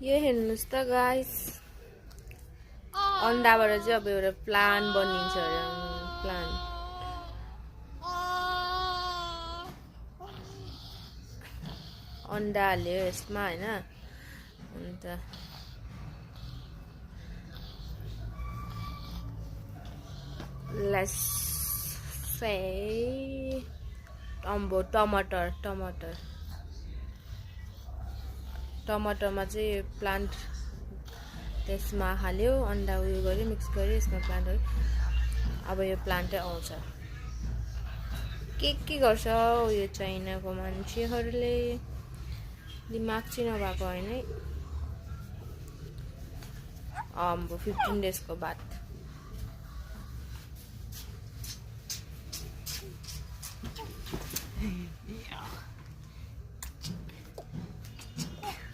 यो हेर्नुस् त गाइस अन्डाबाट चाहिँ अब एउटा प्लान्ट बनिन्छ अरे प्लान्ट अन्डा हाल्यो यसमा हैन अन्त लेट्स से टमाटरमा चाहिँ प्लान्ट त्यसमा हाल्यो अन्डा उयो गर्यो मिक्स गर्यो यसमा प्लान्ट गर्यो अब यो प्लान्टै आउँछ के गर्छ यो चाइनाको मान्छेहरूले दिमाग चाहिँ नभएको हैन है 15 डेजको बाद